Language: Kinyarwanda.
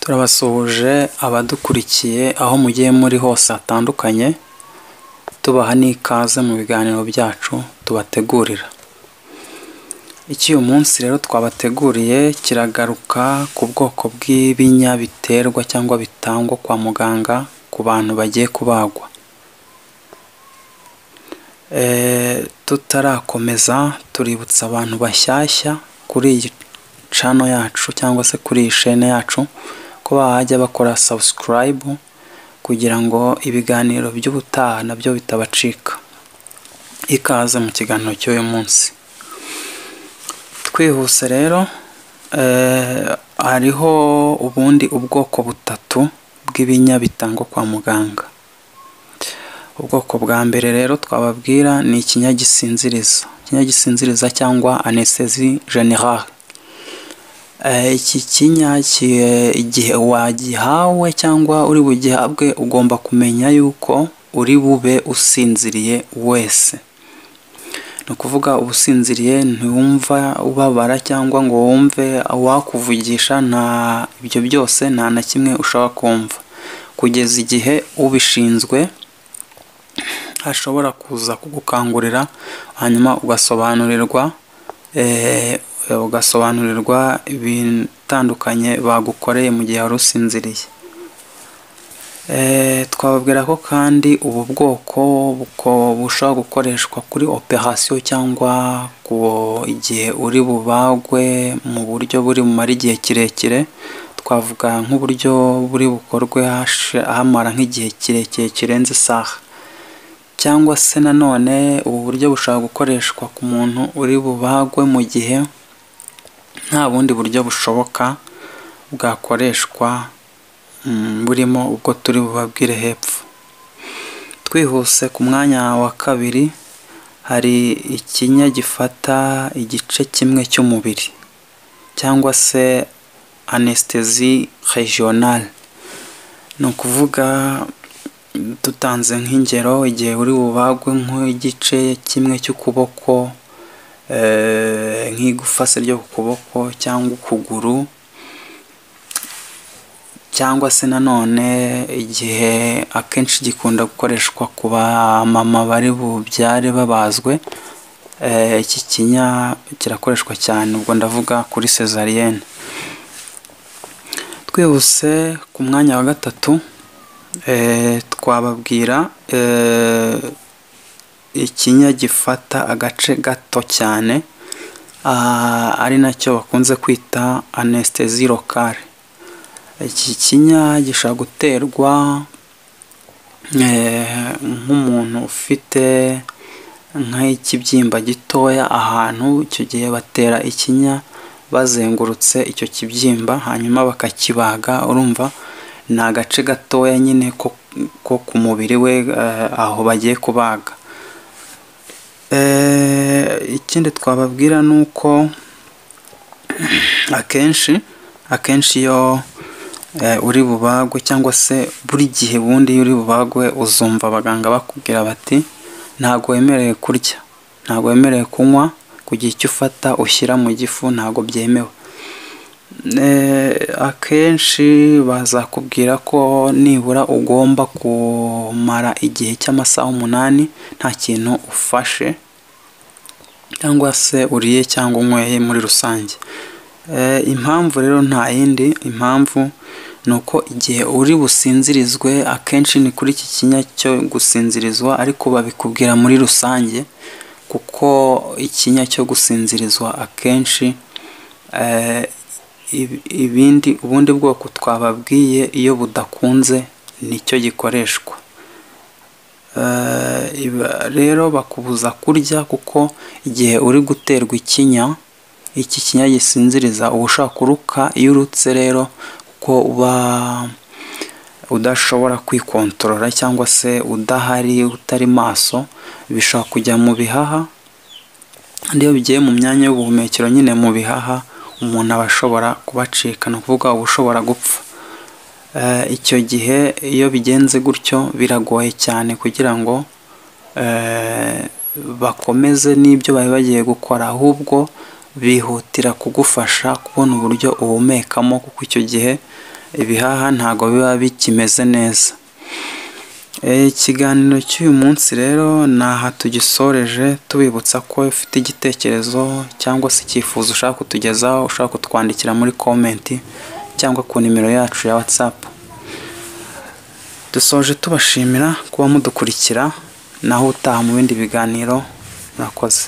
Turabasuhuje abadukurikiye aho mugiye muri hose hatandukanye, tubaha n'ikaze mu biganiro byacu tubategurira. Icy'uyu munsi rero twabateguriye kiragaruka ku bwoko bw'ibinya biterwa cyangwa bitangwa kwa muganga ku bantu bagiye kubagwa. Tutarakomeza tuributsa abantu bashyashya kuri iyi channel yacu cyangwa se kuri iyi shene yacu ko bajya bakora subscribe kugira ngo ibiganiro by'ubutaha nabyo bitabacika. Ikaze mu kiganiro cy'uyu munsi. Twihuse rero, hariho ubundi ubwoko butatu bw'ibinya bitangwa kwa muganga. Ubwoko bwa mbere rero twababwira ni ikinya gisinziriza, ikinya gisinziriza cyangwa anesthésie générale. Iki kinya igihe wagihawe cyangwa uri bugihabwe ugomba kumenya yuko uri bube usinziriye wese. Ni ukuvuga uba usinziriye, ntiwumva ubabara cyangwa ngo wumve uwakuvugisha, nta ibyo byose nta na kimwe ushobora kumva kugeza igihe ubishinzwe ashobora kuza kugukangurira, hanyuma ugasobanurirwa ibitandukanye bagukoreye mu gihe wari usinziriye. Twababwira ko kandi ubu bwoko bushobora gukoreshwa kuri operasiyo cyangwa ku igihe uri bubagwe mu buryo buri bumare igihe kirekire, twavuga nk'uburyo buri bukorwe hamara nk'igihe kirekire kirenze isaha. Cyangwa se nanone ubu buryo bushobora gukoreshwa ku muntu uri bubagwe mu gihe nta bundi buryo bushoboka bwakoreshwa burimo ubwo turi bubabwire hepfo. Twihuse ku mwanya wa kabiri hari ikinya gifata igice kimwe cy'umubiri cyangwa se anesthésie régionale. Ni ukuvuga dutanze nk'ingero, igihe uri bubagwe nk'igice kimwe cy'ukuboko, nk'igufa se ryo ku kuboko cyangwa ukuguru, cyangwa se nanone igihe akenshi gikunda gukoreshwa ku bamama bari bubyare babazwe, iki kinya kirakoreshwa cyane, ubwo ndavuga kuri césarienne. Twihuse ku mwanya wa gatatu, twababwira ikinya gifata agace gato cyane, ari nacyo bakunze kwita anesthésie locale. Iki kinya gishobora guterwa nk'umuntu ufite nk'ikibyimba gitoya ahantu, icyo gihe batera ikinya bazengurutse icyo kibyimba hanyuma bakakibaga, urumva ni agace gatoya nyine ko ku mubiri we aho bagiye kubaga. Ikindi twababwira ni uko akenshi iyo uri bubagwe cyangwa se buri gihe bundi iyo uri bubagwe uzumva abaganga bakubwira bati ntabwo wemerewe kurya, ntabwo wemerewe kunywa, kugira icyo ufata ushyira mu gifu ntabwo byemewe. Akenshi bazakubwira ko nibura ugomba kumara igihe cy'amasaha 8 nta kintu ufashe cyangwa se uriye cyangwa unyweye muri rusange. Impamvu rero nta yindi, impamvu ni uko igihe uri businzirizwe, akenshi ni kuri iki kinya cyo gusinzirizwa, ariko babikubwira muri rusange kuko ikinya cyo gusinzirizwa akenshi ibindi ubundi bwoko twababwiye iyo budakunze nicyo gikoreshwa. Rero bakubuza kurya kuko igihe uri guterwa ikinya, iki kinya gisinziriza, uba ushobora kuruka, iyo urutse rero kuko uba udashobora kwikontorora cyangwa se udahari utari maso, bishobora kujya mu bihaha, kandi iyo bigiye mu myanya y'ubuhumekero nyine mu bihaha umuntu aba ashobora kubacika, ni ukuvuga uba ushobora gupfa. Icyo gihe iyo bigenze gutyo biragoye cyane kugira ngo bakomeze n'ibyo bari bagiye gukora, ahubwo bihutira kugufasha kubona uburyo uhumekamo, kuko icyo gihe ibihaha ntabwo biba bikimeze neza. Ikiganiro cy'uyu munsi rero ni aha tugisoreje, tubibutsa ko ufite igitekerezo cyangwa se icyifuzo ushaka kutugezaho, ushaka kutwandikira muri comment cyangwa ku nimero yacu ya WhatsApp. Dusoje tubashimira kuba mudukurikira, naho utaha mu bindi biganiro, murakoze.